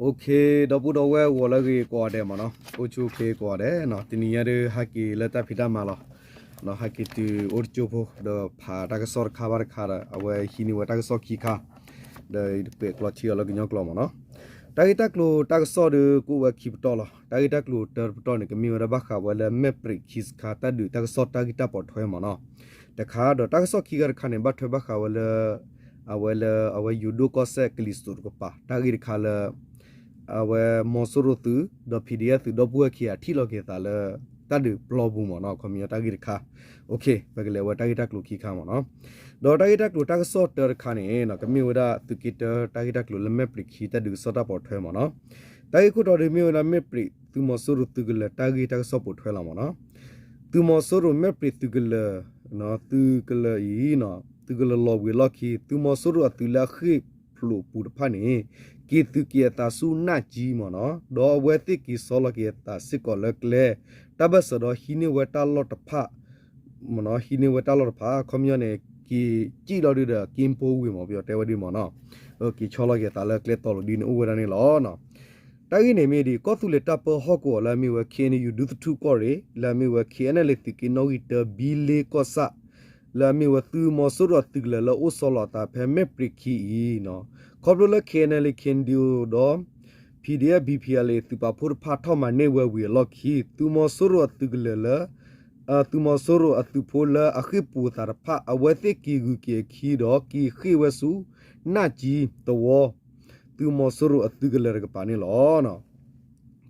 အိၣ်ခ့ ဒီပုၢ်ဒီဝဲၢ်ဂီၤလၢအဂ့ၤကိးဂၤဒဲးမ့ၢ်နီၤ, အိၣ်ဆူၣ်အိၣ်ချ့ကိးဂၤဒဲးနီၤ, တနံၤညါဒုးဟဲက့ၤလၢတၢ်ဖံးတၢ်မၤလီၤ. ဟဲက့ၤတုၤအိၣ်တကၠိဖိ ဒီးဖးတၢ်ကစီၣ်တခါဘၣ်တခါဒီး အဝဲဟံးန့ၢ်ဝဲတၢ်ကစီၣ်ခံခါ, ဒီးယတကွဲးကျိးထံအီၤလၢကညီကျိာ်မ့ၢ်နီၤ. တၢ်ဂ့ၢ်တၢ်ကျိၤတၢ်ကစီၣ်ဒုးကအိၣ်ဝဲခံပတီၢ်လီၤ. တၢ်ဂ့ၢ်တၢ်ကျိၤတၢတပတီၢ်န့ၣ် ကမ့ၢ်ဝဲဒၣ်ဘၣ်ဃးဝဲလၢမဲၢ်ပြံးခံစခါတၢ်ဒုးတၢ်ကစီၣ်တၢ်ဂ့ၢ်တၢ်ပိာ်ထွဲမ့ၢ်နီၤ. တခါဒီးတၢ်ကစီၣ်ခံခါတခါန့ၣ် ဘၣ်ထွဲဘၣ်ဃးဝဲလၢ အဝဲလၢအဝဲယိၤဒိၣ်ကီၢ်စဲၣ်ကလံၤစိးတကပၤ တၢ်ဂ့ၢ်တခါလၢ အဝဲမီၤစိရိၤသုး ဒီး PDF သုးဒီပုၢ်ဝဲၢ်ခံဂၤထံၣ်လီၤက့ၤအသးလၢ တၢ်ဒုးပျီပူၤမ့ၢ်နီၤ, ခီပညီတၢ်ဂ့ၢ်တခါ. အိၣ်ခ့ ပကလဲၤဝဲတၢ်ဂ့ၢ်တၢ်ကျိၤခံခါမ့ၢ်နီၤ. ဒီးတၢ်ဂ့ၢ်တၢ်ကျိၤတၢ်ကစီၣ်တၢတခါန့ၣ် ကမ့ၢ်ဝဲဒၣ်သုးက့တၢတၢ်ဂ့ၢ်တၢ်ကျိၤလၢမဲၢ်ပြံးခံတၢ်ဒုးကစီၣ်တၢ်ပိာ်ထွဲမ့ၢ်နီၤ. တၢ်ဂ့ၢ်ခိၣ်တီဒုးမ့ၢ်ဝဲဒၣ် မဲၢ်ပြံးသုးမီၤစိရိၤသုးကလၢၤတၢ်ဂ့ၢ်တၢ်ကစီၣ်ပိာ်ထွဲလီၤမ့ၢ်နီၤ. သုးမီၤစိရိၤမဲၢ်ပြံးသုးကလၢၤ သုးကလၢၤအံၤ သုးကလၢၤလီၤဝံၤအလီၢ်ခံ သုးမီၤစိရိၤအသုးလၢအဃ့ၢ်ဖျိးအပူၤတဖၣ်န့ၣ် က့ၤသုးက့ၤအသးဆူနၢ်ကၠံမ့ၢ်နီၤ, ဒီးအဝဲသ့ၣ်က့ၤဆီလီၤက့ၤအသးစ့ၢ်ကီးလၢကျဲ တၢ်ဘၢၣ်စၢၤဒီးဟံးန့ၢ်ဝဲတၢ်လီၢ်တဖၣ် မ့ၢ်နီၤ, ဟံးန့ၢ်ဝဲတၢ်လီၢ်တဖၣ် ခီပညီန့ၣ် က့ၤစံၣ်လီၤဒုးဒီးက့ၤပိဝ့ၤမ့ၢ် ပယီၤတဲဝဲဒ်မ့ၢ်နီၤ, က့ၤဆီလီၤက့ၤအသးလၢကျဲတီၤလိၤဒ်န့ၣ်အိၣ်ဝဲဒၣ်န့ၣ်လီၤ. တၢ်ဂ့ၢ်န့ၣ်မ့ၢ်ဒ် ကီၢ်သူလ့ၤတၢ်ပၢဟီၣ်ကဝီၤလၢအမ့ၢ်ဝဲ ခ့ၣ်အဲၣ်ယူၣ် ဒူသထူၣ်ကီၢ်ရ့ၣ် လၢအမ့ၢ်ဝဲ ခ့ၣ်အဲၣ်အဲၣ်လ့ၣ် သုးက့နီၣ်ဂံၢ်တၢ ဘံလ့ကီၢ်ဆၣ် လၢအမ့ၢ်ဝဲသုးမီၤစိရိၤအသုးကလၢၤလၢအိၣ်ဆီလီၤအသးဖဲမဲၢ်ပြံးခံအံၤ ခီဖျိလၢ ခ့ၣ်အဲၣ်အဲၣ်လ့ၣ် ခ့ၣ်အဲၣ်ယူၣ် ဒီး PDF BPLA သုးပာ်ဖှိၣ်တဖၣ်ထီၣ်မၤန့ၢ်ဝဲဝံၤအလီၢ်ခံ သုးမီၤစိရိၤအသုးကလၢၤလၢ သုးမီၤစိရိၤအသုးဖိလၢအဃ့ၢ်ပူၤအသးတဖၣ် အဝဲသ့ၣ်က့ၤဂုၤက့ၤအခံဒီးက့ၤဃ့ၢ်ဝဲဆူ နၢ်ကၠံသဝီ သုးမီၤစိရိၤအသုးကလၢၤတကပၤန့ၣ်လီၤ.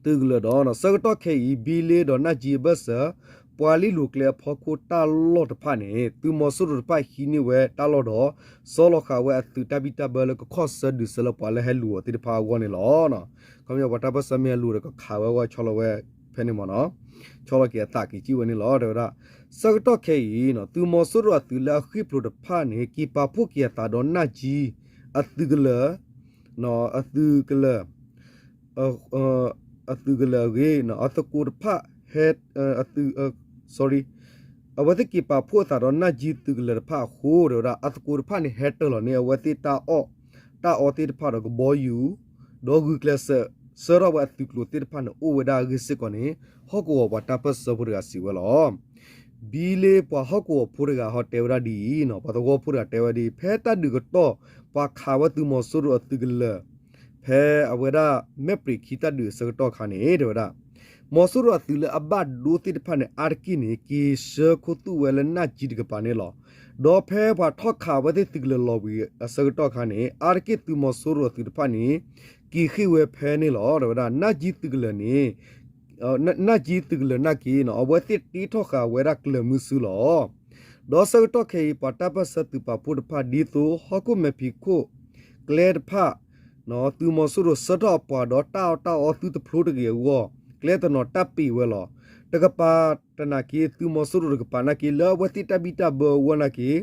သုးကလၢၤဒီး ဆၢကတီၢ်ခဲအံၤ ဘံလ့ဒီးနၢ်ကၠံအဘၢၣ်စၢၤ ပှၤလ့လိာ်ကျဲအဖီခိၣ်တၢ်လီၢ်တဖၣ်န့ၣ် သုးမီၤစိရိၤတဖၣ်ဟံးန့ၢ်ဝဲတၢ်လီၢ်ဒီး ဆီလီၤဃာ်ဝဲအသုးတၢ်ဘံၣ်တၢ်ဘၢလၢကခီၣ်ဆၢဒုးဆၢလၢပှၤလၢဟဲလူၤအီၤသ့ၣ်တဖၣ်အဂီၢ်န့ၣ်လီၤ. ခီပညီပှၤတၢ်ပၢၢ်ဆၢမ့ၢ်ဟဲလူၤဒီးကခးဝဲအဂီၢ်ဆီလီၤဝဲဖဲန့ၣ်မ့ၢ်နီၤ, ဆီလီၤက့ၤအသးက့ၤစံၣ်ဝဲန့ၣ်လီၤ တဲဝဲဒၣ်. ဆၢကတီၢ်ခဲအံၤ သုးမီၤစိရိၤအသုးလၢအဃ့ၢ်ဖျိးတဖၣ်န့ၣ် က့ၤပာ်ဖှိၣ်က့ၤအသးဒီးနၢ်ကၠံ အသုးကလၢၤ အသုးကလၢၤ အသုးကလၢၤအဂ့ၢ် အသကိးတဖၣ်ဟဲ အသုး sorry အဝဲသ့ၣ်က့ၤပာ်ဖှိၣ်အသးဒီးနၢ်ကၠံသုးကလၢၤတဖၣ်အဃိ တဲဝဲဒၣ် အသကိးတဖၣ်န့ၣ် ဟဲတၢၢ်လီၤန့ၢ်အဝဲသ့ၣ်တၢ်အီၣ် တၢ်အီသ့ၣ်တဖၣ်ဒီးကဘီယူၤ ဒီးဂုာ်ကျဲးစၢး ဆှၢထီၣ်ဝဲအသုးကျိၤသ့ၣ်တဖၣ်န့ၣ် အိၣ်ဝဲဒၣ်အဂ့ၢ်စ့ၢ်ကီးန့ၣ် ဟီၣ်ကဝီၤပှၤတၢ်ပၢၢ်ဆၢဖိတဂၤစံးဝဲလီၤ. ဘံလ့ပှၤဟီၣ်ကဝီၤဖိတဂၤဟီတဲဝဲဒၣ်ဒ်အံၤနီၤ, ပှၤသဝီဖိတဂၤတဲဝဲဒ်အံၤ, ဖဲတၢ်ဒုးကတီၢ် ပှၤခးဝဲသုးမီၤစိရိၤအသုးကလၢၤ ဖဲအဝဲဒၣ်မဲၢ်ပြံးခံတၢ်ဒုးအဆၢကတီၢ်အခါန့ၣ် တဲဝဲဒၣ် မီၤစိရိၤအသုးလၢအဘၣ်ဒိသ့ၣ်တဖၣ်န့ၣ် အါတက့ၢ်န့ၣ် က့ၤဆှၢခူသူၣ်ဝဲလၢနၢ်ကၠံတကပၤန့ၣ်လီၤ. ဒီးဖဲပှၤထီၣ်ခးဝဲသ့ၣ်သုးကလၢၤလီၤဝံၤအဆၢကတီၢ်အခါန့ၣ် အါတက့ၢ်သုးမီၤစိရိၤအသုးတဖၣ်န့ၣ် က့ၤဃ့ၢ်ဝဲဖဲန့ၣ်လီၤ. တဲဝဲဒၣ် နၢ်ကၠံသုးကလၢၤန့ၣ် နၢ်ကၠံသုးကလၢၤနာ်က့နီၤ အဝဲသ့ၣ်တ့ထီၣ်ဃာ်ဝဲဒၣ်ကျၢၤမုဆူလီၤ. ဒီးဆၢကတီၢ်ခဲအံၤ ပှၤတၢ်ပၢၢ်ဆၢသုးပာ်ဖှိၣ်တဖၣ် ဒ်သိးဟီၣ်ခိၣ်မဲာ်ဖံးခိၣ်ကျဲတဖၣ် သုးမီၤစိရိၤဆှၢထီၣ်အပှၤဒီးတၢ်အီၣ်တၢ်အီသုတဖျိတဂ့ၤအဂီၢ် ကျဲတနီၤတၢ်ပံးဝဲလီၤ. တကပၤတနာ်က့ သုးမီၤစိရိၤတကပၤနာ်က့ လၢအဝဲသ့ၣ်တၢ်ဘံၣ်တၢ်ဘၢအဂီၢ်နာ်က့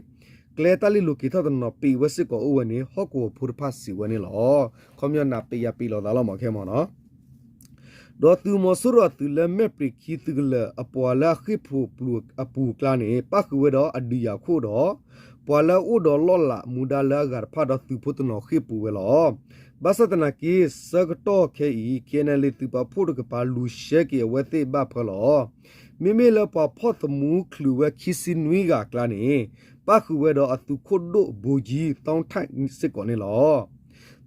ကျဲတၢ်လ့လိၤက့ၤထီၣ်တနီၤပံးဝဲစ့ၢ်ကီးအိၣ်ဝဲန့ၣ် ဟီၣ်ကဝီၤဖိတဖၣ်စံးဝဲန့ၣ်လီၤ. ခီပညီနးပံးယၤပံးလိာ်သးလီၤမ့ၢ်ခဲမ့ၢ်နီၤ. ဒီးသုးမီၤစိရိၤအသုးလၢမဲၢ်ပြံးခံသုးကလၢၤအပှၤလၢအဃ့ၢ်ဖျိးအပူၤအကျါန့ၣ် ပၣ်ဃုာ်ဝဲဒီးအဒုးယၤခိၣ်ဒီး ပှၤလၢအအိၣ်ဒီးလီၢ်လၤမူဒါလၢအဂၤတဖၣ်ဒီးသုးဖိတနီၤဃ့ၢ်ပူၤဝဲလီၤ. ဘၣ်ဆၣ်သနာ်က့ ဆၢကတီၢ်ခဲအံၤ ခ့ၣ်အဲၣ်အဲၣ်လ့ၣ်သုးပာ်ဖှိၣ်တကပၤလူၤရှဲက့ၤအဝဲသ့ၣ်ဘၣ်ဖၢလီၤ. မ့မ့ၢ်လၢပှၤဖီၣ်သမူချုးဝဲခံဆံနွံဂၤအကျါန့ၣ် ပၣ်ဃုာ်ဝဲဒီးအသုးခိၣ်ဒိၣ်ဘိကၠံ သီထၣ်စ့ၢ်ကီးန့ၣ်လီၤ.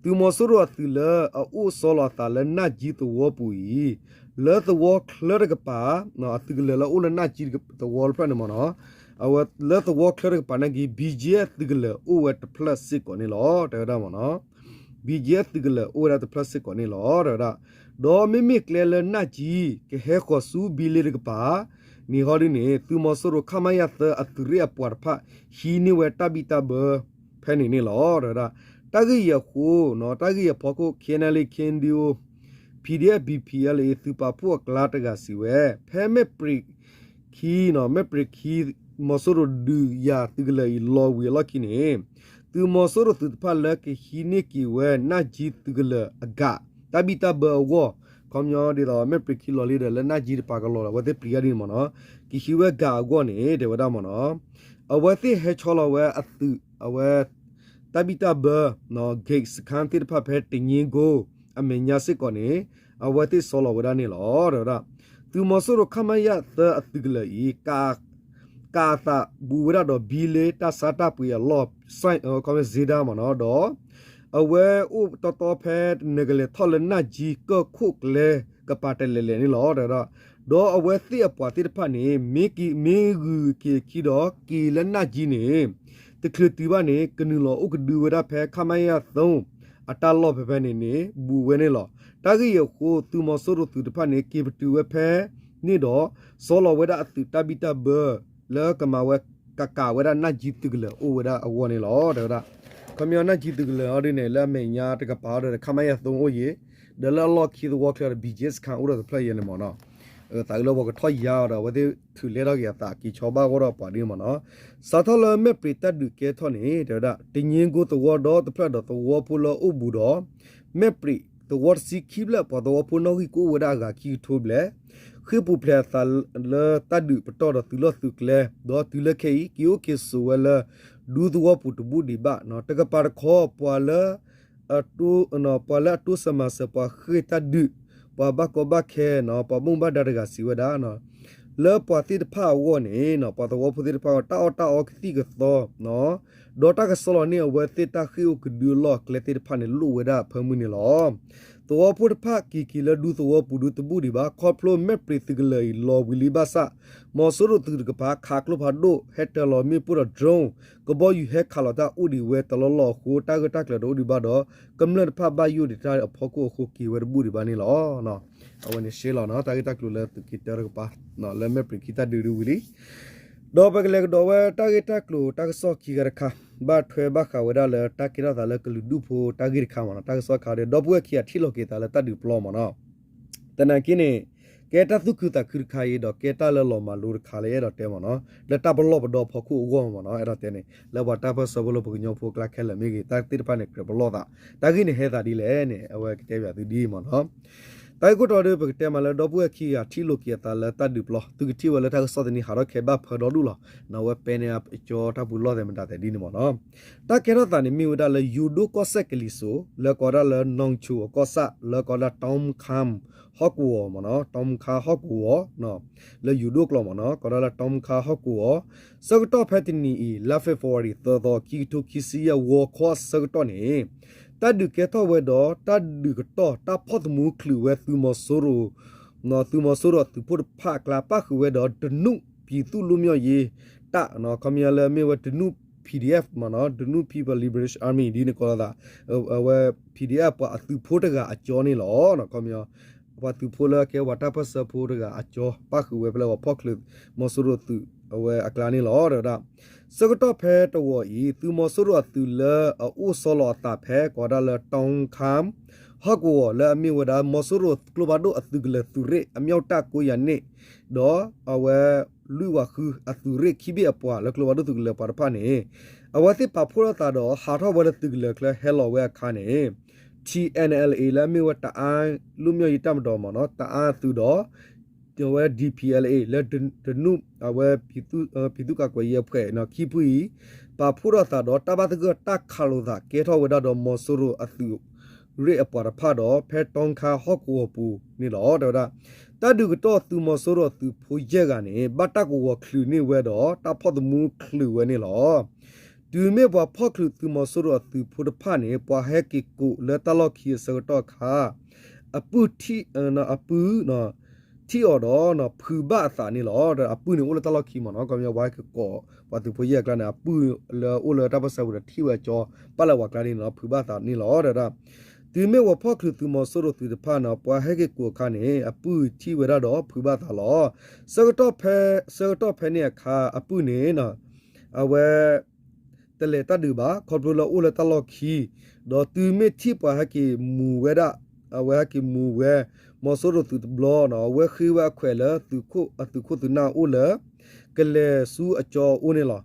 သုးမီၤစိရိၤအသုးလၢအအိၣ်ဆီလီၤအသးလၢနၢ်ကၠံသဝီပူၤအံၤ လၢသဝီချၢတကပၤ အသုးကလၢၤလၢအိၣ်လၢနၢ်ကၠံသဝီတဖျၢၣ်န့ၣ်မ့ၢ်နီၤ အဝဲလၢသဝီချၢတကပၤနာ်က့ ဘံၣ်ကၠ့အ သုးကလၢၤအိၣ်ဝဲတဖျၢၣ်စ့ၢ်ကီးန့ၣ်လီၤ တဲဝဲဒၣ်မ့ၢ်နီၤ. ဘံၣ်ကၠ့အသုးကလၢၤအိၣ်ဝဲဒၣ်တဖျၢၣ်စ့ၢ်ကီးန့ၣ်လီၤ တဲဝဲဒၣ်. ဒီးမ့မ့ၢ်ကျဲလၢနၢ်ကၠံ ကဟဲဃီၤဆူဘံၣ်လ့တကပၤန့ၣ် ဟီဒ်န့ၣ် သုးမီၤစိရိၤ ခမရ သၢ အသုးရ့ၣ်အပှၤတဖၣ် ဟံးန့ၢ်ဝဲတၢ်ဘံၣ်တၢ်ဘၢ ဖဲန့ၣ်န့ၣ်လီၤ တဲဝဲဒၣ်. တၢ်ဂ့ၢ်အံၤအဃိ တၢ်ဂ့ၢ်အဖီခိၣ် ခ့ၣ်အဲၣ်အဲၣ်လ့ၣ် ခ့ၣ်အဲၣ်ယူၣ် PDF BPLA သုးပာ်ဖှိၣ်အကျါတဂၤစံးဝဲ ဖဲမဲၢ်ပြံးခံ မဲၢ်ပြံးခံ မီၤစိရိၤဒုးယၤသုးကလၢၤအံၤလီၤဝံၤအလီၢ်ခံန့ၣ် သုးမီၤစိရိၤသုးတဖၣ်လၢကဟံးန့ၢ်က့ၤဝဲနၢ်ကၠံသုးကလၢၤအဂၤ တၢ်ဘံၣ်တၢ်ဘၢအဂီၢ် ခီပညီဒ်သိး မဲၢ်ပြံးခံလီၤလံဒီး လၢနၢ်ကၠံတပၤကလီၤဒီး အဝဲသ့ၣ်ပျံၤတၢ်ဒ်န့ၣ်မ့ၢ်နီၤ ကဟံးဝဲဂၤအဂီၢ်န့ၣ် တဲဝဲဒၣ်မ့ၢ်နီၤ အဝဲသ့ၣ်ဟဲဆီလီၤဝဲအသုး အဝဲ တၢ်ဘံၣ်တၢ်ဘၢ ဂိတ်စခန်း သ့ၣ်တဖၣ်ဖဲတညိကွန်း အမဲာ်ညါစ့ၢ်ကီးန့ၣ် အဝဲသ့ၣ်ဆီလီၤဝဲဒၣ်န့ၣ်လီၤ. တဲဝဲဒၣ် သုးမီၤစိရိၤ ခမရ သၢ အသုးကလၢၤအံၤ ကးအသးဘူးဝဲဒၣ်ဒီးဘံလ့ တၢ်ဆါတၢ်ပှ့ၤအလီၢ် စ့ဒၢမ့ၢ်နီၤ ဒီး အဝဲအိၣ်တီတီဖဲနကလဲၤထီၣ်လၢနၢ်ကၠံကၢၢ်ခိၣ်ကျဲကပၤတလဲၤလဲၤန့ၣ်လီၤ. တဲဝဲဒၣ် ဒီးအဝဲသ့ၣ်အပှၤသ့ၣ်တဖၣ်န့ၣ် မ့ၢ်က့ၤ မ့ၢ်ဂုာ်က့ၤအခံဒီးက့ၤလၢနၢ်ကၠံန့ၣ် တချုးတုၤဘၣ်န့ၣ် ကနုာ်လီၤအိၣ်ကဒုဝဲဒၣ်ဖဲ ခမရ သၢ အတၢ်လီၢ်ဖဲဖဲန့ၣ်န့ၣ် ဘူးဝဲန့ၣ်လီၤ. တၢ်ဂ့ၢ်အံၤအဃိ သုးမီၤစိရိၤသုးတဖၣ်န့ၣ် က့ၤပတုာ်ဝဲဖဲန့ၣ်ဒီး ဆီလီၤဝဲဒၣ်အသုးတၢ်ဘံၣ်တၢ်ဘၢ လၢကမၤဝဲ ကကးဝဲဒၣ်နၢ်ကၠံသုးကလၢၤအိၣ်ဝဲဒၣ်အဂီၢ်န့ၣ်လီၤ. တဲဝဲဒၣ် ခီပညီနၢ်ကၠံသုးကလၢၤအီၤဒ်န့ၣ် လၢအမဲာ်ညါတကပၤအီၤဒီး ခမရ သၢ အိၣ်ယံၤ ဒီးလၢအလီၢ်ခံသဝီချၢဒီး ဘံကၠ့စခါအိၣ်ဒီးတဖျၢၣ်ယဲန့ၣ်မ့ၢ်နီၤ သးအုးလၢပှၤကထီၣ်ယါအီၤဒီး အဝဲသ့ၣ်ထုးလဲထီၣ်က့ၤအသးက့ၤဆီဘၣ်အဂီၢ်ဒီးပှၤဒ်န့ၣ်မ့ၢ်နီၤ စးထီၣ်လၢမဲၢ်ပြံးတၢ်ဒုးကဲထီၣ်န့ၣ် တဲဝဲဒၣ် တညိကွီသဝီဒီတဖျၢၣ်ဒီးသဝီဖိလၢအအိၣ်ဘူးဒီး မဲၢ်ပြံးသဝီတဆံခံဖျၢၣ် ပှၤသဝီဖိနီၣ်ဂံၢ်ကအိၣ်ဝဲဒၣ်အဂၤခံကထိဘျဲၣ် ဃ့ၢ်ပူၤဖျဲးအသးလၢတၢ်ဒုးပတီၢ်ဒီးသုးလီၢ်သုးကျဲ ဒီးတုၤလၢခဲအံၤ က့ၤအိၣ်က့ၤဆိးဝဲလၢ ဒူသဝီပူၤတဘူၣ်ဒံးဘၣ် တကပၤတခီ ပှၤလၢ ပှၤလၢအတိစၢၤမၤစၢၤပှၤဃ့ၢ်တၢ်ဒုး ပှၤဘၣ်ကီဘၣ်ခဲ ပှၤဘၣ်မူဘၣ်ဒါတဂၤစံးဝဲဒၣ် လၢပှၤသ့ၣ်တဖၣ်အဂီၢ်န့ၣ် ပှၤသဝီဖိသ့ၣ်တဖၣ်အဂီၢ် တၢ်အီၣ်တၢ်အီကသံၣ်ကသီ ဒီးတၢ်ကဆီလီၤန့ၢ်အဝဲသ့ၣ်တၢ်ဃ့ၢ်အိၣ်ကဒုအလီၢ်အကျဲသ့ၣ်တဖၣ်န့ၣ် လိၣ်ဝဲဒၣ်အဖၢမုၢ်န့ၣ်လီၤ. သဝီဖိတဖၣ်က့ၤက့ၤလၢဒူသဝီပူၤဒုတဘူၣ်ဒံးဘၣ် ခီဖျိမဲၢ်ပြံးသုးကလၢၤအံၤလီၤဝံၤလံဘၣ်ဆၣ် မီၤစိရိၤသုးတကပၤ ခးကျိဖးဒိၣ် ဟဲတၢၤလီၤမ့ၣ်ပိၢ်ဒီး drone ကဘီယူၤဟဲခးလီၤတၢ်အိၣ်ဒံးဝဲတလီၢ်လီၢ်အဃိ တၢ်ဂ့ၢ်တၢ်ကျိၤတအိၣ်ဒံးဘၣ်ဒီး ကမျၢၢ်တဖၣ်ဘၣ်ယိၣ်ဒံးတၢ်အဖီခိၣ်အဃိ က့ၤဝဲတဘူၣ်ဒံးဘၣ်န့ၣ်လီၤ. အဝဲန့ၣ်ရှဲလီၤနီၤ တၢ်ဂ့ၢ်တၢ်ကျိၤလၢသုးက့တၢတကပၤ လၢမဲၢ်ပြံးခံတၢ်ဒုးဒုဝံၤလံ ဒီးပကလဲၤကဒီးဝဲတၢ်ဂ့ၢ်တၢ်ကျိၤတၢ်ကစီၣ်ခံဂၤတခါ ဘၣ်ထွဲဘၣ်ဃးဝဲဒၣ်လၢတၢ်ကဲထီၣ်သးလၢကလုာ်ဒူၣ်ဖိတၢ်ဂ့ၢ်တခါမ့ၢ်နီၤ တၢ်ကစီၣ်ခါဒီး ဒီပုၢ်ဝဲၢ်ခံဂၤထံၣ်လိာ်က့ၤသးလၢတၢ်ဒုးပျီမ့ၢ်နီၤ သနာ်က့န့ၣ် ကဲတၢ်သူၣ်ခုသးခုတခါအံၤ ဒီးကဲတၢ်လၢလီၤမၤလိတခါလၢအဲၣ်ဒိးတဲမ့ၢ်နီၤ လၢတၢ်ပလီၢ်ပဒီဖီခိၣ်အဂီၢ်မ့ၢ်နီၤ အဲၣ်ဒိးတဲန့ၣ် လၢပှၤတၢ်ပၢၢ်ဆၢဖိလၢပှၤကညီဖိအကျါခဲလၢာ်မ့ၢ်ဂ့ၤ တၢ်သ့ၣ်တဖၣ်န့ၣ် ကြၢးပလီၢ်သး တၢ်ဂ့ၢ်န့ၣ်ဟဲသးဒ်လဲၣ်န့ၣ် အဝဲကတဲဘၣ်သုဒ်အံၤမ့ၢ်နီၤ တၢ်ဂ့ၢ်ခိၣ်တီဒီး ပကတဲမးလၢဒီပုၢ်ဝဲၢ်ခံဂၤထံၣ်လိာ်က့ၤအသးလၢတၢ်ဒုးပျီ သုကထံၣ်ဝဲလၢတၢ်ကစီၣ်တနံၤဟးထီၣ်ခဲဘၣ်ဖၢဒီဒူၣ်လီၤ နဝဲပဲန့ၢ်အကၠီတၢ်ပူၤလီၢ်သဲးမတၤသဲးဒ်န့ၣ်မ့ၢ်နီၤ တၢ်ကဲထီၣ်သးန့ၣ်မ့ၢ်ဝဲဒၣ်လၢယိၤဒိၣ်ကီၢ်စဲၣ်ကလံၤစိး လၢကိးဒၣ်လၢ နီၣ်ဆိၣ်အကီၢ်ဆၣ် လၢကိးဒၣ် တီမခါ ဟီၣ်ကဝီၤမ့ၢ်နီၤ တီမခါဟီၣ်ကဝီၤ လၢယိၤဒိၣ်ကျိာ်မ့ၢ်နီၤ ကိးဒၣ်လၢတီမခါဟီၣ်ကဝီၤ ဆၢကတီၢ်ဖဲတနံၤအံၤ လါ February သၢသီ ခံကထိခံဆံယဲၢ် ဂီၤခီအဆၢကတီၢ်န့ၣ် တၢ်ဒုးကဲထီၣ်ဝဲဒီး တၢ်ဒုးကတီၢ် တၢ်ဖီၣ်သမူချုးဝဲသုးမီၤစိရိၤ သုးမီၤစိရိၤအသုးဖိတဖၣ်အကျါ ပၣ်ဃုာ်ဝဲဒီးတနူၣ် ပြည်သူ့လွတ်မြောက်ရေးတပ် ခီပညီလၢမ့ၢ်ဝဲတနူၣ် P D F မ့ၢ်နီၤ တနူၣ် People Liberation Army ဒ်န့ၣ်ကိးလီၤသး အဝဲ P D F ပှၤအသုးဖိတဂၤအကၠီန့ၣ်လီၤ. ခီပညီ ပှၤသုးဖိလၢကဲပှၤတၢ်ပၢၢ်ဆၢဖိတဂၤအကၠီ ပၣ်ဃုာ်ဝဲဖဲလၢပှၤဖီၣ်ချုးမီၤစိရိၤသုးအဝဲအကျါန့ၣ်လီၤ. တဲဝဲဒၣ် ဆၢကတီၢ်ဖဲတဝီၤအံၤ သုးမီၤစိရိၤအသုးလၢအအိၣ်ဆီလီၤအသးဖဲ ကိးဒၣ်လၢ တီခါ ဟီၣ်ကဝီၤ လၢအမ့ၢ်ဝဲဒၣ် မီၤစိရိၤကျိဖးဒိၣ်အသုးကလၢၤသုးရ့ၣ် အမြောက်တပ် ကိးယၤန့ၣ် ဒီးအဝဲ လွံၢ်ဝၤဃုအသုးရ့ၣ်ခံဘ့ၣ်အပှၤလၢကျိဖးဒိၣ်သုးကလၢၤပှၤတဖၣ်န့ၣ် အဝဲသ့ၣ်ပာ်ဖှိၣ်ထီၣ်သးဒီး ဟးထီၣ်ဝဲလၢသုးကလၢၤချၢဟဲလီၤဝဲအခါန့ၣ် ထံ NLA လၢအမ့ၢ်ဝဲတအါလွံၢ်မၠီၣ်ယံၤတၢ်မတီၤမ့ၢ်နီၤ တအါအသုးဒီး အဝဲ D P L A လၢတနူၣ် အဝဲ ပြည်သူ့ကာကွယ်ရေးအဖွဲ့ ခံဖုအံၤ ပာ်ဖှိၣ်ထီၣ်သးဒီး တၢ်ဘၣ်သဂၢၢ်တၢ်ခးလိာ်သးကဲထီၣ်ဝဲဒၣ်ဒီးမီၤစိရိၤအသုးရ့ၣ်အပှၤတဖၣ်ဒီး ဖဲတီခါဟီၣ်ကဝီၤပူၤန့ၣ်လီၤ. တဲဝဲဒၣ် တၢ်ဒုးကတီၢ်သုးမီၤစိရိၤအသုးဖိယဲၢ်ဂၤန့ၣ် ဘၣ်တၢ်ကဝီၤချုးန့ၢ်ဝဲဒီး တၢ်ဖီၣ်သမူချုးဝဲန့ၣ်လီၤ. တုၤမ့ၢ်ပှၤဖီၣ်ချုးသုးမီၤစိရိၤအသုးဖိတဖၣ်န့ၣ် ပှၤဟဲက့ၤကိးလၢတၢ်လီၢ်ခံအဆၢကတီၢ်အခါ အပုၢ် အပုၢ် ထံၣ်အီၤဒီး ဖုးဘၣ်အသးန့ၣ်လီၤ. အပုၢ်န့ၣ်အိၣ်လၢတၢ်လီၢ်ခံမ့ၢ်နီၤ ခီပညီပှၤဟဲက့ၤကိး ပှၤသုးဖိယဲၢ်အကျါန့ၣ် အပုၢ်လၢအိၣ်လၢတၢ်ပၢၢ်ဆၢပူၤဒီးထံၣ်ဝဲအကၠီ ပၣ်လၢပှၤကျါန့ၣ်နီၤ ဖုးဘၣ်သးန့ၣ်လီၤ. တဲဝဲဒၣ် တုၤမ့ၢ်ပှၤဖီၣ်ချုးသုးမီၤစိရိၤသုးတဖၣ်န့ၣ် ပှၤဟဲက့ၤကိးအခါန့ၣ် အပုၢ်ထံၣ်ဝဲဒၣ်ဒီးဖုးဘၣ်သးလီၤ. ဆၢကတီၢ်ဖဲ ဆၢကတီၢ်ဖဲန့ၣ်အခါ အပုၢ်န့ၣ် အဝဲ တလဲၤတၢ်ဒုးဘၣ် ခီဖျိလၢအိၣ်လၢတၢ်လီၢ်ခံ ဒီးတုၤမ့ၢ်ထံၣ်ပှၤဟဲက့ၤမူၤဝဲဒၣ် အဝဲဟဲက့ၤမူၤဝဲ မီၤစိရိၤသုးတဘျီနီၤ အဝဲဃ့ဝဲအခွဲးလၢ သုးခိၣ်အသုးခိၣ်သုးနၢ်အိၣ်လၢ ကလဲၤဆူအကၠီအအိၣ်န့ၣ်လီၤ.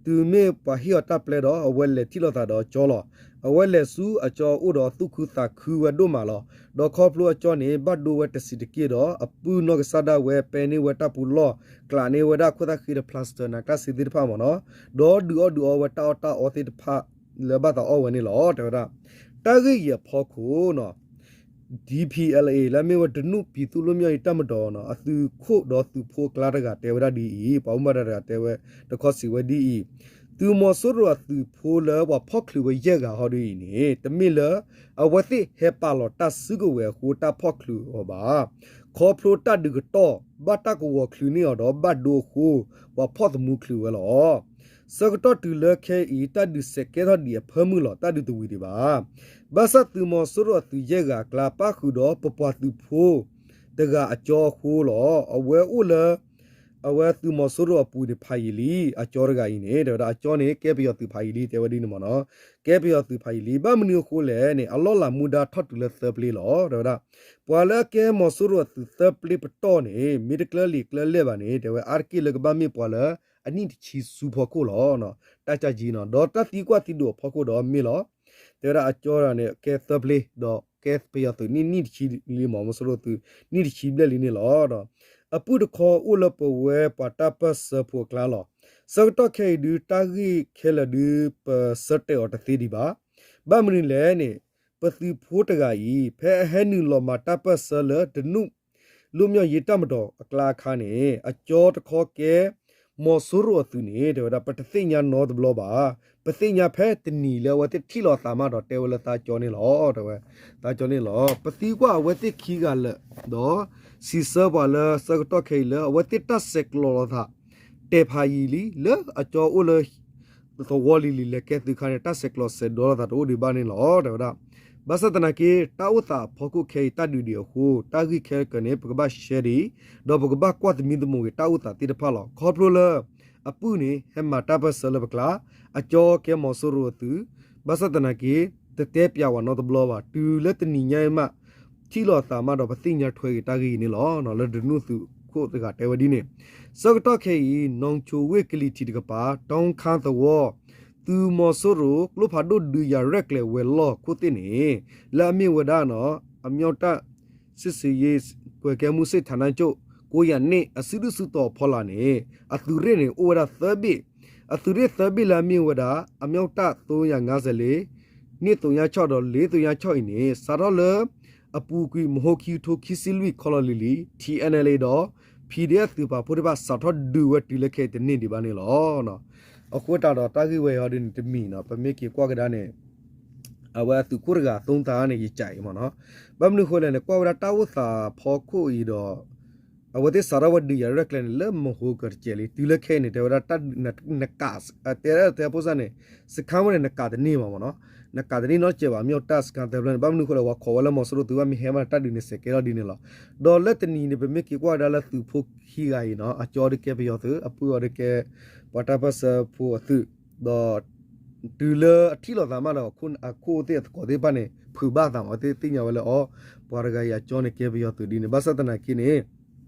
တုၤမ့ၢ်ပှၤဟ့ၣ်အီၤတၢ်ပျဲဒီး အဝဲလဲၤထံၣ်လိာ်သးဒီးအကၠီလီၤ. အဝဲလဲၤဆူအကၠီအအိၣ်ဒီးသူၣ်ခုသးခုဝဲဒိၣ်မးလီၤ. ဒီးခီဖျိအကၠီန့ၣ် ဘၣ်ဒိဝဲတဆံးတက့ၢ်ဒီး အပုၢ်နီၢ်ကစၢ်ဒၣ်ဝဲ ပဲန့ၢ်ဝဲတၢ်ပူၤလီၢ် ကျးန့ၢ်ဝဲဒၣ်ခိၣ်သၣ်ဃံဒီး plaster နါကျၢၢ်စ့သ့ၣ်တဖၣ်မ့ၢ်နီၤ ဒီးဒုးအီၣ်ဒုးအီဝဲတၢ်အီၣ်တၢ်အီသ့ၣ်တဖၣ်လၢဘၣ်သးအီၣ်ဝဲန့ၣ်လီၤ. တဲဝဲဒၣ် တၢ်ဂ့ၢ်အံၤအဖီခိၣ်နီၤ DPLA လၢအမ့ၢ်ဝဲဒၣ်ဒနူၣ်ပံၤသူလ့ၣ်မၠီၣ်အံၤတၢ်မတီၤန့ၣ် အသုးခိၣ်ဒီးသုးဖိအကျါတဂၤတဲဝဲဒၣ်ဒ်အံၤ, ပှၤဘၣ်မူဘၣ်ဒါတဂၤတဲဝဲတခီစံးဝဲဒ်အံၤ, သုးမီၤစိရိၤအသုးဖိလၢပှၤဖီၣ်ချုးဝဲယဲၢ်ဂၤဟီဒ်အံၤန့ၣ် တမ့ၢ်လၢအဝဲသ့ၣ်ဟဲပာ်လီၤတၢ်စုကဝဲၤအဃိတၢ်ဖီၣ်ချုးအီၤဘၣ်. ခီဖျိတၢ်ဒုးကတီၢ် ဘၣ်တၢ်ကဝီၤချုးန့ၢ်အီၤဒီးဘၣ်ဒိအဃိ ပှၤဖီၣ်သမူချုးဝဲလီၤ. ဆၢကတီၢ်တုၤလၢခဲအံၤ တၢ်ဒုးစဲးကဲထီၣ်ဒံးအဖၢမုၢ်လီၤ. တၢ်ဒုးတဝံၤဒံးဘၣ်. ဘၣ်ဆၣ်သုးမီၤစိရိၤအသုးယဲၢ်ဂၤအကျါ ပၣ်ဃုာ်ဒီးပပှၤသုးဖိတဂၤအကၠီအဃိလီၤ. အဝဲအိၣ်လၢ အဝဲသုးမီၤစိရိၤအပူၤန့ၣ်ဖးယံာ်လံ, အကၠီတဂၤအံၤန့ၣ် တဲဝဲဒၣ်အကၠီန့ၣ် ကဲပယီၤသုးဖးယံာ်လံ တဲဝဲဒ်န့ၣ်မ့ၢ်နီၤ, ကဲပယီၤသုးဖးယံာ်လံ. ဘၣ်မနုၤအဃိလဲၣ်န့ၣ် အလီၢ်လၤမူဒါထီၣ်တုၤလၢသၢပျ့လီၤ. တဲဝဲဒၣ် ပှၤလၢအကဲမီၤစိရိၤအသုးသၢပျ့ပတီၢ်န့ၣ် မ့ၢ်တကျၢၤလံာ်ကျၢၤလဲၢ်ဘၣ်န့ၣ် တဲဝဲအါတက့ၢ်လၢကဘၣ်မ့ၢ်ပှၤလၢအနံၣ်တဆံဆူဖီခိၣ်လီၤ. တၢ်ကၢ်ကံနီၤ ဒီးတၢ်သံကွၢ်သံဒိးအဖီခိၣ်ဒီးမ့ၢ်လီၤ. တဲဝဲဒၣ်အကၠီန့ၣ် ကဲသၢပျ့ ဒီးကဲပယီၤသုးနံၣ်နံၣ်တဆံလံမ့ၢ် မီၤစိရိၤသုး နံၣ်တဆံဘျဲၣ်လံန့ၣ်လီၤ. အပုၢ်တခီအိၣ်လၢပဝဲပှၤတၢ်ပၢၢ်ဆၢဖိအကျါလီၤ. ဆၢကတီၢ်ခဲအံၤဒုး တၢ်ဂ့ၢ်ခဲလၢာ်ဒုး ပဆၢတဲာ်အီၤတသ့ဒံးဘၣ်. ဘၣ်မနုၤလဲၣ်န့ၣ် ပသုးဖိတဂၤအံၤ ဖဲအဟဲနုာ်လီၤမၤတၢ်ပၢၢ်ဆၢလၢဒနူၣ် လ့ၣ်မၠီၣ်ယ့တၢ်မတီၤအကျါအခါန့ၣ် အကၠီတခီကဲ မီၤစိရိၤအသုးန့ၣ် တဲဝဲဒၣ် ပတသ့ၣ်ညါနီတဘျီဘၣ်. ပသ့ၣ်ညါဖဲတနံၤလၢအဝဲသ့ၣ်ထံၣ်လိာ်သးမးဒီးတဲဝဲလၢသးကၠီန့ၣ်လီၤ. တဲဝဲ သးကၠီန့ၣ်လီၤ. ပသံကွၢ်အဝဲသ့ၣ်ခံဂၤလၢာ်ဒီး စံးဆၢပှၤလၢဆၢကတီၢ်ခဲအံၤလၢအဝဲသ့ၣ်တၢ်ဆဲးကျိးလိာ်သး တဲာ်ဖးယံာ်လံ လၢအကၠီအိၣ်လၢ သဝီလံၤလံၤလဲၤကဲသုးခါန့ၣ် တၢ်ဆဲးကျိးစဲးဒီလိာ်သးတအိၣ်ဒံးဘၣ်န့ၣ်လီၤ. တဲဝဲဒၣ် ဘၣ်ဆၣ်သနာ်က့ တၢ်အိၣ်သးအဖီခိၣ်ခဲအံၤ တၢ်ဒုးဒံးအဃိ တၢ်ဂ့ၢ်ခဲကၢန့ၣ် ပကဘၣ်ရှဲဒံး ဒီးပကဘၣ်ကွၢ်သမံသမိးက့ၤတၢ်အိၣ်သးသ့ၣ်တဖၣ်လီၤ. ခီဖျိလၢ အပုၢ်န့ၣ် ဟဲမၤတၢ်ပၢၢ်ဆၢလၢပကျါ, အကၠီကဲမီၤစိရိၤအသုး, ဘၣ်ဆၣ်သနာ်က့ တတဲပၠးဝဲနီတဘျီဘၣ်. တုၤလၢတနံၤညါအံၤမး ထံၣ်လိာ်သးမးဒီး ပသ့ၣ်ညါထွဲက့ၤတၢ်ဂ့ၢ်အံၤန့ၣ်လီၤ. လၢဒနူၣ်သုးခိၣ်တဂၤတဲဝဲဒ်န့ၣ်, ဆၢကတီၢ်ခဲအံၤ နီၣ်ဆိဝ့ၢ်ကလံၤထံးတကပၤ တီခါသဝီ သုးမီၤစိရိၤ ကျိဖးဒိၣ်ဒုးယၤရဲၣ်ကျဲၤဝဲၤလီၢ်ခိၣ်သ့ၣ်န့ၣ် လၢအမ့ၢ်ဝဲဒၣ် အမြောက်တပ် စစ်ဆင်ရေးကွပ်ကဲမှုစစ်ဌာနချုပ် ကိးယၤန့ၣ် အစုဒုၣ်စုတီၤအဖီလာ်န့ၣ် အသုးရ့ၣ်န့ၣ် အိၣ်ဝဲဒၣ်သၢဘ့ၣ်, အသုးရ့ၣ်သၢဘ့ၣ်လၢအမ့ၢ်ဝဲဒၣ် အမြောက်တပ် သုံးရာငါးဆယ်လေး, နှစ်သုညခြောက် ဒီး လေးသုညခြောက် အံၤန့ၣ် စးထီၣ်လၢအပူၤကွံာ်မဟါခံကထိခံဆံလွံၢ်ခီလီၤလံၤလံၤ ထံၣ်အဲၣ်အဲၣ်လ်အ့ဒီး PDF သုးပာ်ဖှိၣ်သ့ၣ်တဖၣ် စးထီၣ်ဒုးဝဲတုၤလၢခဲအံၤတန့ၢ်ဒံးဘၣ်န့ၣ်လီၤ. အဃိသတးဒီးတၢ်ဂ့ၢ်ဝဲအံၤဟီဒ်န့ၣ် တမံၤနီၤ ပမ့ၢ်က့ၤကွၢ်ကဒါန့ၣ် အဝဲအသုးခိၣ်တဂၤ သုံးသံ န့ၣ် ယကးအံၤမ့ၢ်နီၤ, ဘၣ်မနုၤအဃိလဲၣ်န့ၣ် ကွၢ်ဝဲဒၣ်တၢ်အိၣ်သးဖီခိၣ်အံၤဒီး အဝဲသ့ၣ်စးထီၣ်ဝဲဒုးယၤရဲၣ်ကျဲၤန့ၣ် လၢမဟါကတစဲးလံ တုၤလၢခဲအံၤန့ၣ် တဲဝဲဒၣ်တၢ်နကး တဲတဲဖိစၢ်န့ၣ် စခန်းဝဲန့ၣ် နကးတန့ၢ်ဘၣ်မ့ၢ်နီၤ, နကးတန့ၢ်နီတစဲးဘၣ် အမြောက်တပ်စခန်းသၢဖျၢၣ်န့ၣ် ဘၣ်မနုၤအဃိလဲၣ် ပှၤခိးဝဲလၢမီၤစိရိၤသုးဘၣ်မ့ၢ်ဟဲမးန့ၣ် တၢ်ဒုးန့ၣ်စဲးကဲထီၣ်ဒ်န့ၣ်လီၤ. ဒီးလၢတနံၤန့ၣ် ပမ့ၢ်က့ၤကွၢ်ဝဲဒၣ်လၢသုးဖိခံဂၤအံၤနီၤ အကၠီဒုးကဲပယီၤသုး အပုၢ်အီၤဒုးကဲ ပှၤတၢ်ပၢၢ်ဆၢဖိအသုး ဒီး တုၤလၢအထံၣ်လိာ်သးမးဒီး အခိၣ်သ့ၣ်အသကိးသ့ၣ်တဖၣ်န့ၣ် ဖုးဘၣ်သးမး သ့ၣ်ညါဝဲလၢအီၤ ပှၤတဂၤအံၤအကၠီန့ၣ်ကဲပယီၤသုးဒ်န့ၣ် ဘၣ်ဆၣ်သနာ်က့န့ၣ်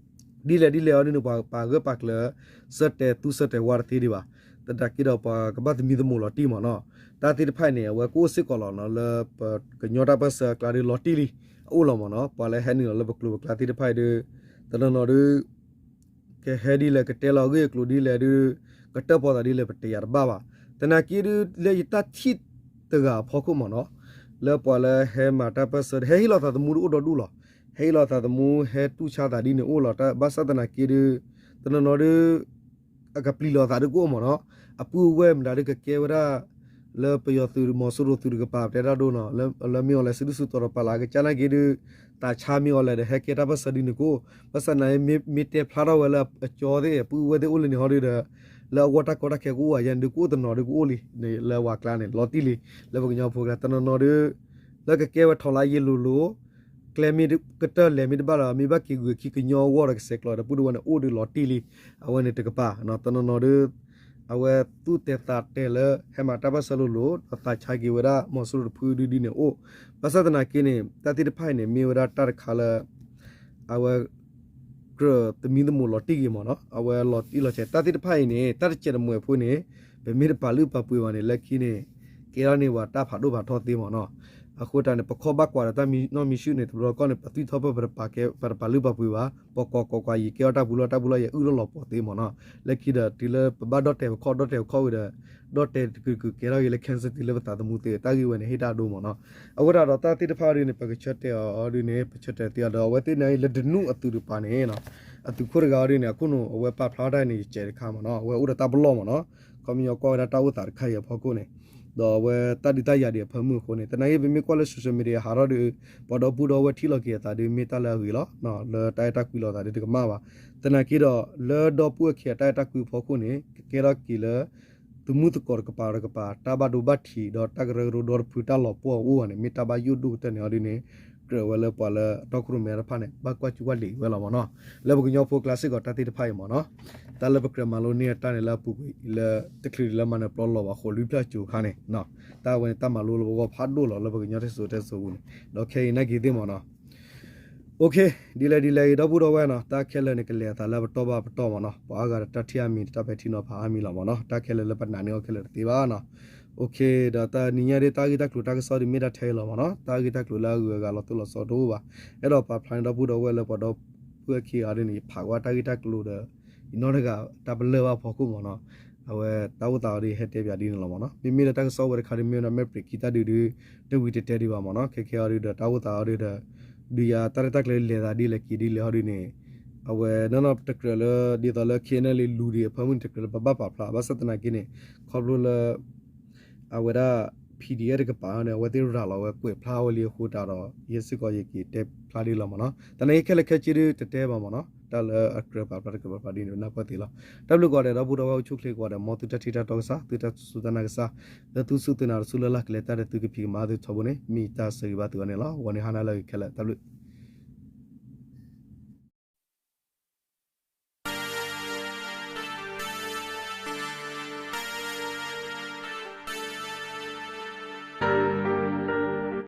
ဒ်လဲၣ်ဒ်လဲၣ်အီၤဒ်န့ၣ် ပှၤပာ်ဂၢၢ်ပာ်ကျၢၤ ဆၢတဲာ်သူဆၢတဲာ်ဝါတသ့ဒံးဘၣ်, သနာ်က့ဒီးပှၤကဘၣ်သမံသမိးလီၤတံၢ်မ့ၢ်နီၤ, တၢ်သ့ၣ်တဖၣ်အံၤန့ၣ် အဝဲကအိၣ်စ့ၢ်ကီးလီၤနီၤ လၢပကညီတၢ်ပၢၢ်ဆၢအကျါဒုးလီၤတံၢ်လံ အအိၣ်လီၤမ့ၢ်နီၤ, ပှၤလၢဟဲနုာ်လီၤလၢပကျိၤပကျါသ့ၣ်တဖၣ်အံၤဒုး တနီၤနီၤဒုး ကဟဲဒ်လဲၣ် ကတဲလီၤအဂ့ၢ်အကျိၤဒ်လဲၣ်ဒုး ကတၢၣ်ပီၤသးဒ်လဲၣ် ပတယာ်တဘၣ်ဘၣ်. သနာ်က့ဒုး လၢယတၢ်ထံၣ်တဂၤအဖီခိၣ်မ့ၢ်နီၤ, လၢပှၤလၢဟဲမၤတၢ်ပၢၢ်ဆၢ ဟဲဟ့ၣ်လီၤသးသမူဒုးအိၣ်ဒီဒူၣ်လီၤ. ဟဲဟ့ၣ်လီၤသးသမူ ဟဲတူၢ်ဆါသးဒ်န့ၣ်အိၣ်လီၤ. ဘၣ်ဆၣ်သနာ်က့ဒုး တနီၤနီၤဒုး အကပျံၤလီၤသးဒုးကအိၣ်မ့ၢ်နီၤ, အပုၢ်အဝဲၢ်မတၤဒုးကကဲဝဲဒၣ် လၢပယီၤသုးမီၤစိရိၤသုးတကပၤ ပတဲတၢ်ဒိၣ်နီၤ, လၢမ့ၢ်အီၤလဲၤစုဒုၣ်စုတီၤဒီးပာ်လၢ ကစၢ်နာ်က့ဒုး သးဆါမ့ၢ်အီၤလဲၤဒီး ဟဲကဲတၢ်ပၢၢ်ဆၢဒ်န့ၣ်ကအိၣ်, ဘၣ်ဆၣ်သနာ်က့ မ့ၢ်တဲဖျါထီၣ်ဝဲလၢအကၠီသ့ၣ် အပုၢ်အဝဲၢ်သ့ၣ်အိၣ်လၢန့ၣ်ဟီဒုးဒီး လၢအဂီၢ်တၢ်ကီတၢ်ခဲကအိၣ်ဝဲယဲန့ၣ်ဒုး ကအိၣ်တနီၤဒုးကအိၣ်လံ လၢဝၤကျါန့ၣ် လီၤတံၢ်လံ, လၢပကညီဖိကျါ တနီၤနီၤဒုး လၢကကဲဝဲထီၣ်လါယ့လိၤလိၤ ကျဲမ့ၢ်ကတၢၢ်လဲၤမ့ၢ်တဘၣ်လၢၤ မ့ၢ်ဘၣ်က့ၤဂုာ်ခံကညီအဂီၢ်ဒီးကဆဲးကျိးဒီး ပုၢ်တဝဲၢ်န့ၣ်အိၣ်ဒုးလီၤတံၢ်လံ, အဝဲန့ၣ်တကပၤ, တနီၤနီၤဒုး အဝဲသူၣ်တဲာ်သးတဲာ်လၢ ဟဲမၤတၢ်ပၢၢ်ဆၢလိၤလိၤ ဒီးသးဆါက့ၤဝဲဒၣ်မီၤစိရိၤတဖုဒုဒ်န့ၣ်အိၣ်, ဘၣ်ဆၣ်သနာ်က့န့ၣ် တၢ်သ့ၣ်တဖၣ်အံၤန့ၣ် မ့ၢ်ဝဲဒၣ်တၢ်တခါလၢ အဝဲ ကြၢးသမံသမိးလီၤတံၢ်က့ၤမ့ၢ်နီၤ, အဝဲလီၤတံၢ်လီၤဆဲး တၢ်သ့ၣ်တဖၣ်အံၤန့ၣ် တၢ်တစဲးတမှဲၤဖိန့ၣ် ပမ့ၢ်တပာ်လုၢ်ပာ်ပှ့ၤဘၣ်န့ၣ် လၢခံန့ၣ် ကဲထီၣ်န့ၢ်ဝဲတၢ်ဖးဒိၣ်ဖးထီသ့မ့ၢ်နီၤ, အဃိတၢ်န့ၣ် ပခီၣ်ဘၣ်ကွၢ်ဒီးတၢ်မံနီၣ်မံဆူၣ်န့ၣ် တဘျီကီၢ်န့ၣ် ပသွံၣ်ထီၣ်ပၢၢ် ပတပာ်ကဲ ပတပာ်လုၢ်ပာ်ပှ့ၤဘၣ်, ပကွၢ်ကွၢ်ကွၢ် ယကဲအီၣ်တၢ်ပူၤလီၢ် တၢ်ပူၤလီၢ် ယအုၣ်လီၢ်လီၤပှီၢ်သ့မ့ၢ်နီၤ. လၢခံဒီးတုၤလၢပဘၣ်ဒီၣ်တဲာ်ပခီၣ် ဒီၣ်တဲာ်ပခီၣ်ဝံၤဒီး ဒီၣ်တဲာ်တကုာ်တကုာ်ကဲထီၣ်က့ၤလၢ cancer သ့လၢပသးသမူသ့ တၢ်ဂ့ၢ်ဝဲန့ၣ် ဟ့ၣ်တၢ်အဒိမ့ၢ်နီၤ. အဃိတၢ်ဒီးတၢ်သ့ၣ်တဖၣ်အီၤဒ်န့ၣ် ပကဆၢတဲာ်အီၤဒ်န့ၣ် ပဆၢတဲာ်သ့အီၤဒီး အဝဲသ့ၣ်န့ၣ်လၢဒနူၣ်အသုးတပၤန့ၣ် အသုးခိၣ်တဂၤအီၤဒ်န့ၣ် အခိၣ်နူာ်အဝဲပာ်ဖျါထီၣ်တၢ်န့ၣ် ယစဲးတခါမ့ၢ်နီၤ. အဝဲအိၣ်ဒီးတၢ်ပလီၢ်မ့ၢ်နီၤ. ခီပညီကွၢ်ဝဲဒၣ်တၢ်အိၣ်သးတခါအံၤအဖီခိၣ်န့ၣ် ဒီးအဝဲတၢ်ဒုးတၢ်ယၤဒံးအဖၢမုၢ်အဃိန့ၣ် သနာ်က့ပမ့ၢ်ကွၢ်လၢ social media ဟးထီၣ်ဒီး ပှၤဒီပုၢ်ဒီဝဲၢ်ထံၣ်လီၤက့ၤအသးဒီး မ့ၢ်တၢ်လၢအဂ့ၤလီၤ. လၢတၢ်အဲၣ်တၢ်ကွံလိာ်သးဒီးတကမၣ်ဘၣ်. သနာ်က့ဒီး လၢဒီပုၢ်ဝဲၢ်ခံဂၤတၢ်အဲၣ်တၢ်ကွံအဖီခိၣ်န့ၣ် ကကဲထီၣ်က့ၤလၢ သုးမုၢ်သကိးတကပၤတကပၤ တၢ်ဘၣ်ဒိဘၣ်ထံး ဒီးတၢ်ကရၢကရိဒီတဖုတၢ်လီၤပှီၢ်အအိၣ်ဘၣ်န့ၣ် မ့ၢ်တၢ်ဘၣ်ယိၣ်ဒိၣ်ကတၢၢ်န့ၣ်အီၤဒ်န့ၣ် ကြၢးဝဲလၢပှၤလၢအတီခိၣ်ရိၣ်မဲတဖၣ်န့ၣ် ဘၣ်ကွၢ်ကူၣ်ဘၣ်လံာ်ဝဲလီၤမ့ၢ်နီၤ. လၢပကညီဖိကျါစ့ၢ်ကီးတၢ်သ့ၣ်တဖၣ်အံၤမ့ၢ်နီၤ တၢ်လၢပကြၢးမၤလိန့ၢ်အတၢ်န့ၣ်လၢအပူၤကွံာ်လၢ တချုးလၢမၤနၢၤပျီလီၤဘၣ်ဃိးလွံၢ်ဖျၢၣ်ကၠိခါန့ၣ် တၢ်ဝဲန့ၣ် တၢ်မၤလိလၢပဂီၢ်ဖးဒိၣ်လီၤ လၢပကညီတၢ်စံၣ်စိၤတဲစိၤအပူၤန့ၣ် ဒီးခဲအံၤနာ်က့ၤသ့ၣ်မ့ၢ်နီၤ. ဒ်လဲၣ်ဒ်လဲၣ်ဂ့ၤ ဒီပုၢ်ဒီဝဲၢ်နီၤ တၢ်ခဲလၢာ်န့ၣ် ကလဲၤအသးလၢပတီၢ်ဘၣ်ပတီၢ်မ့ၢ်နီၤ. ပှၤအါဂၤဒီးတၢ်ထံၣ်အါမံၤ တၢ်ပဲာ်ထံနီၤဖးအါမံၤလီၤမ့ၢ်နီၤ. တၢ်ခဲလၢာ်လၢပနာ်န့ၢ်အီၤခဲလၢာ်တသ့ဘၣ်နီၤ. ဒီးတနံၤညါဒ်တၢ်ဂ့ၢ်တၢ်ကျိၤတၢ်ကစီၣ်ဒ်မ့ၢ်တၢ်ထဲအံၤလီၤမ့ၢ်နီၤ. တၢ်ဂ့ၢ်တၢ်ကျိၤလၢအဂုၤအဂၤလီၤတိၢ်လီၤဆီတအိၣ်ဘၣ်. အဲၣ်ဒိးပာ်ဖျါန့ၣ်ဒီပုၢ်ဒီဝဲၢ်လၢပှၤဒီပုၢ်ဝဲၢ်ခံဂၤအီၤဒ်န့ၣ် ယဖးကွၢ်တၢ်ဂ့ၢ်တၢ်ကျိၤဒီး ယနီၢ်တဂၤတၢ်ပလၢၢ်ဘၣ်ဖီခိၣ်မ့ၢ်နီၤ. အဝဲတၢ်အိၣ်သးအီၤဒ်ဟဲတဲပၠးဒ်န့ၣ်လီၤမ့ၢ်နီၤ. မ့မ့ၢ်လၢတၢ်ကစီၣ်ဝဲတခါဒ်မ့ၢ်ဝဲဒၣ် မ့ၢ်ပြံးခံတၢ်ဒုးဒုး တဝံၤတတဲဒံးဘၣ်မ့ၢ်နီၤ. ခဲခဲအီၤဒုးဒီးတၢ်အိၣ်သးအီၤဒုးဒီး ဒုးယၤတၢ်ရဲၣ်တၢ်ကျဲၤလဲၤသးဒ်လဲၣ်က့ၤဒ်လဲၣ်အီၤဒ်န့ၣ် အဝဲနီၢ်နီၢ်တကြၢးလၢ ဒ်သိးလၢ KNLA လူၤဒံးအဖၢမုၢ်န့ၣ် တကြၢးလၢပဘၣ်ပာ်ဖျါ ဘၣ်ဆၣ်သနာ်က့န့ၣ် ခီဖျိလၢ အဝဲဒၣ် PDF တကပၤန့ၣ် အဝဲသ့ၣ်ရၤလီၤဝဲကွဲးဖျါဝဲလံအဃိတၢ်ဒီး ယဲစ့ၢ်ကီးယက့ၤတဲဖျါဒ်လီၤမ့ၢ်နီၤ. သနာ်က့ခဲလၢာ်ခဲဆ့ဒုး တတဲဘၣ်မ့ၢ်နီၤ, တၢ်လၢအကြၢးပာ်ဖျါတကြၢးပာ်ဖျါဒ်န့ၣ် နၢ်ပၢၢ်သ့လီၤ. တၢ်ဘျုးကိးဂၤဒဲး ဒီပုၢ်ဒီဝဲၢ်အိၣ်ဆူၣ်အိၣ်ချ့ကိးဂၤဒဲး မ်သုတၢ်ထံၣ်တၢ်တီကစၢ် သုတၢ်စူၢ်တၢ်နာ်ကစၢ် လၢသုစူၢ်သုနာ်တစူၢ်လၢ်လၢ်ကလဲၤတၢ်ဒီးသုကဖံးကမၤသုထီဘိန့ၣ် မ့ၢ်တၢ်ဆၢဂ့ၤဘၣ်သုအီၤန့ၣ်လီၤ. ဂီၤန့ၣ်ဟါနၤလၢအဂ့ၤခဲလၢာ် တၢ်ဘျုး